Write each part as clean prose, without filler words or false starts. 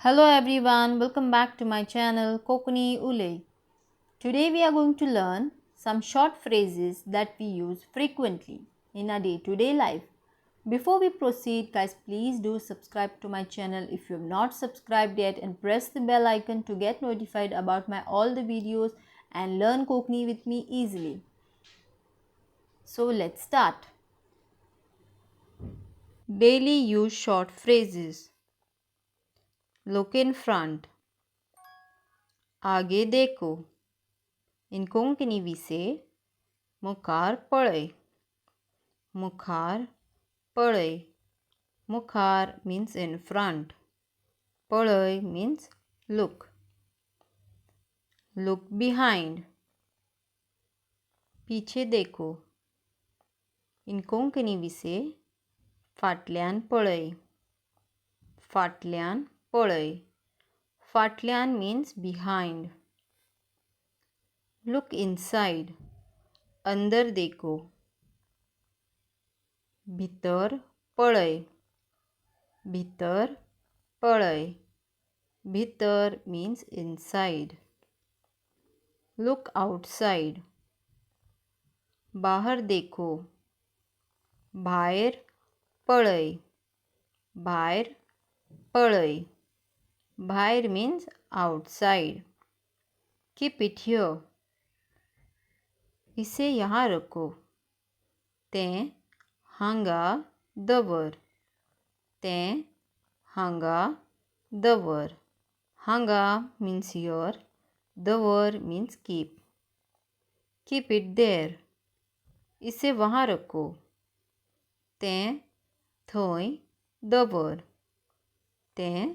Hello everyone, welcome back to my channel Konkani Ulay. Today we are going to learn some short phrases that we use frequently in our day-to-day life. Before we proceed guys, please do subscribe to my channel if you have not subscribed yet and press the bell icon to get notified about my all the videos and learn Konkani with me easily. So let's start. Daily use short phrases. Look in front. आगे देखो. In Konkani we say मुखार पळय. मुखार पळय. मुखार means in front. पळय means look. Look behind. पीछे देखो. In Konkani we say फाटल्यान पळय. फाटल्यान पळय. फाटल्यान means behind. Look inside. अंदर देखो. भितर पळय. भितर पळय. भितर means inside. Look outside. बाहर देखो. भायर पळय. भायर पळय. भायर means outside. Keep it here. इसे यहाँ रखो. तें हांगा दवर. तें हांगा दवर. हांगा means here. दवर means keep. Keep it there. इसे वहाँ रखो. तें थंय दवर. तें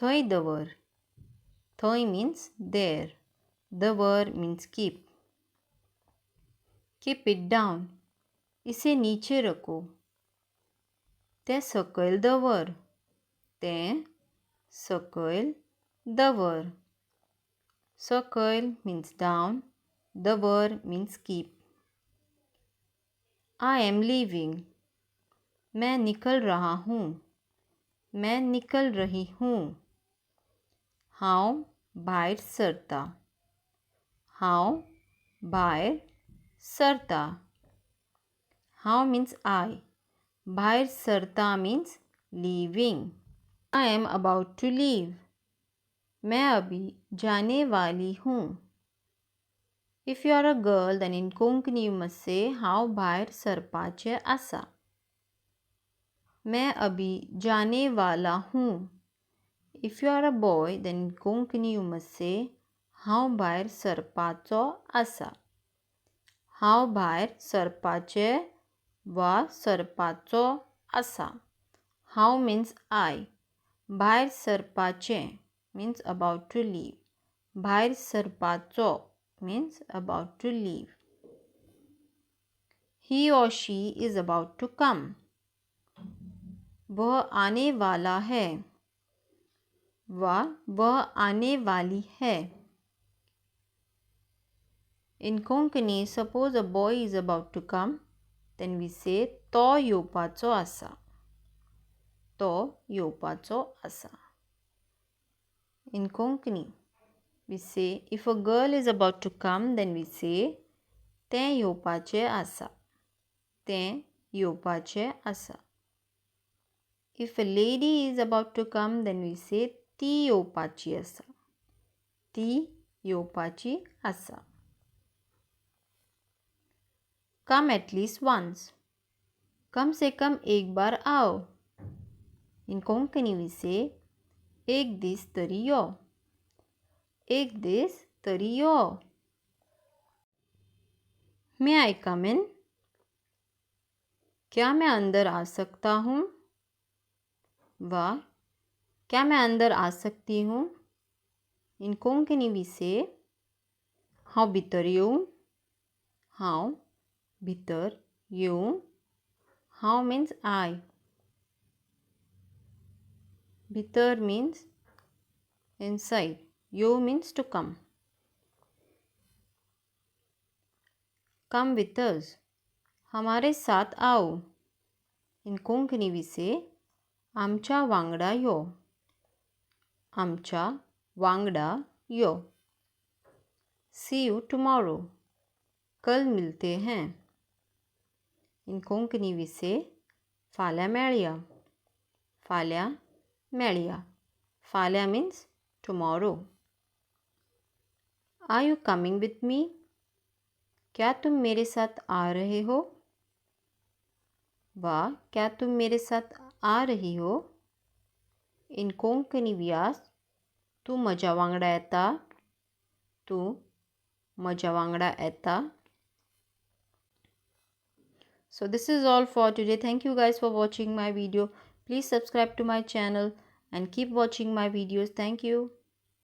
थंय दवर. थंय means there. दवर means keep. Keep it down. इसे नीचे रखो. तें सकयल दवर. तें सकयल दवर. सकयल means down. दवर means keep. I am leaving. मैं निकल रहा हूँ. मैं निकल रही हूँ. हांव भायर सरता. हांव भायर सरता. हांव means I. भायर सरता means leaving. I am about to leave. मैं अभी जाने वाली हूँ. If you are a girl, then in Konkani you must say हांव भायर सरपाचें आसा. मैं अभी जाने वाला हूँ. If you are a boy, then in Konkani you must say हांव भायर सरपाचो आसा. हांव भायर सरपाचें वा सरपाचो आसा. हांव means I. भायर सरपाचें means about to leave. भायर सरपाचो means about to leave. He or she is about to come. वह आने वाला है वा वह आने वाली है. In Konkani, suppose a boy is about to come, then we say तो येवपाचो आसा. तो येवपाचो आसा. In Konkani, we say if a girl is about to come, then we say तें येवपाचें आसा. तें येवपाचें आसा. If a lady is about to come, then we say ती येवपाची आसा. ती येवपाची आसा. Come at least once. कम से कम एक बार आओ. In Konkani we say एक दीस तरी यो. एक दीस तरी यो. May I come in? क्या मैं अंदर आ सकता हूँ? वा क्या मैं अंदर आ सकती हूँ? In Konkani we say हांव भितर येवं. हांव भितर येवं. हांव means I. भितर means inside. येवं means to come. Come with us. हमारे साथ आओ. In Konkani we say आमच्या वांगडा यो. आमच्या वांगडा यो. See you tomorrow. कल मिलते हैं. In Konkani we say फाल्यां मेळया. फाल्यां मेळया. फाल्यां means tomorrow. Are you coming with me? क्या तुम मेरे साथ आ रहे हो? वा क्या तुम मेरे साथ आ रही हो? In Konkani we ask तूं म्हज्या वांगडा येता? तूं म्हज्या वांगडा येता? So this is all for today. Thank you guys for watching my video. Please subscribe to my channel and keep watching my videos. Thank you.